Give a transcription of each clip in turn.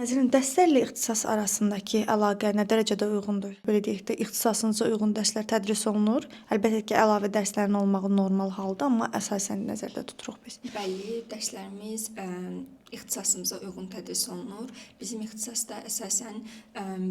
Nəzrin, dərslərlə ixtisas arasındakı əlaqə nə dərəcədə uyğundur? Belə deyək də, ixtisasınıza uyğun dərslər tədris olunur. Əlbəttə ki, əlavə dərslərin olmağı normal haldır, amma əsasən nəzərdə tuturuq biz. Bəli, dərslərimiz ixtisasımıza uyğun tədris olunur. Bizim ixtisasda əsasən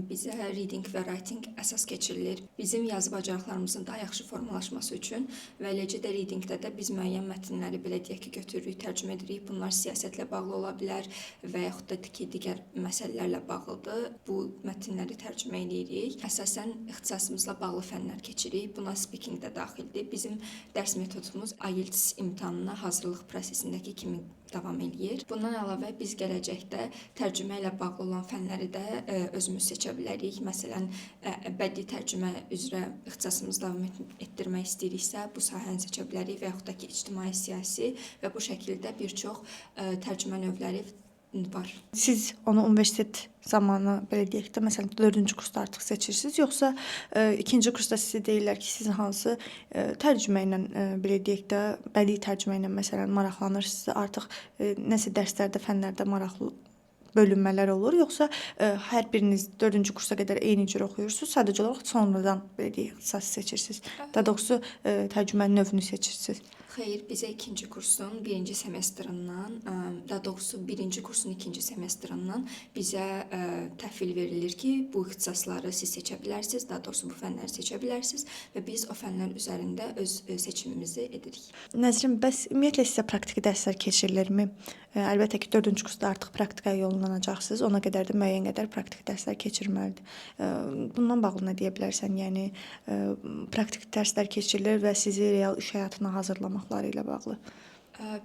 bizə reading və writing əsas keçirilir. Bizim yazı bacarıqlarımızın daha yaxşı formalaşması üçün və eləcə də readingdə də biz müəyyən mətnləri, belə deyək ki, götürürük, tərcümə edirik. Bunlar siyasətlə bağlı ola bilər və yaxud da ki, digər məsələlərlə bağlıdır. Bu mətnləri tərcümə eləyirik. Əsasən ixtisasımızla bağlı fənlər keçirik. Buna speaking də daxildir. Bizim dərs metodumuz IELTS imtahanına hazırlıq prosesindəki kimi davam eləyir. Bundan əlavə biz gələcəkdə tərcümə ilə bağlı olan fənləri də özümüz seçə bilərik. Məsələn, bədii tərcümə üzrə ixtisasımızı davam etdirmək istəyiriksə, bu sahəni seçə bilərik və yaxud da ki, ictimai, siyasi və bu şəkildə bir çox tərcümə növləri var. Siz onu universitet zamanı, belə deyək də, məsələn, 4-cü kursda artıq seçirsiniz, yoxsa ikinci kursda sizə deyirlər ki, siz hansı tərcümə ilə, belə deyək də, bədii tərcümə ilə məsələn maraqlanırsınızsa, artıq nəsə dərslərdə, fənlərdə maraqlı bölünmələr olur, yoxsa hər biriniz 4-cü kursa qədər eyni cür oxuyursunuz, sadəcə olaraq sonradan, belə deyək, ixtisas seçirsiniz? Daha doğrusu tərcümə növünü seçirsiniz. Xeyr, bizə ikinci kursun birinci semestrından, daha doğrusu birinci kursun ikinci semestrından bizə təhvil verilir ki, bu ixtisasları siz seçə bilərsiniz, daha doğrusu bu fənləri seçə bilərsiniz və biz o fənlər üzərində öz seçimimizi edirik. Nəzrin, bəs ümumiyyətlə sizə praktiki dərslər keçirilirmi? Əlbəttə ki, 4-cü kursda artıq praktikaya yollanacaqsınız. Ona qədər də müəyyən qədər praktiki dərslər keçirməlidir. Bundan bağlı nə deyə bilərsən? Yəni praktiki dərslər keçirilir və sizi real iş həyatına hazırlamaqları ilə bağlı.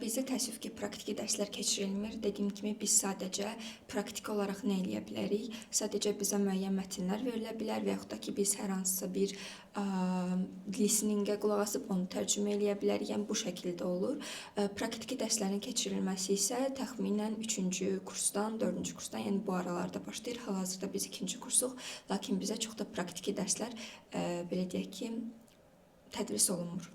Bizdə təəssüf ki, praktiki dərslər keçirilmir. Dediyim kimi biz sadəcə praktiki olaraq nə eləyə bilərik? Sadəcə bizə müəyyən mətnlər verilə bilər və yaxud da ki, biz hər hansısa bir listeningə qulaq asıb onu tərcümə eləyə bilərik. Yəni bu şəkildə olur. Praktiki dərslərin keçirilməsi isə təxminən 3-cü kursdan, 4-cü kursdan, yəni bu aralarda başlayır. Hal-hazırda biz ikinci kursuq, lakin bizə çox da praktiki dərslər belə deyək ki, tədris olunmur.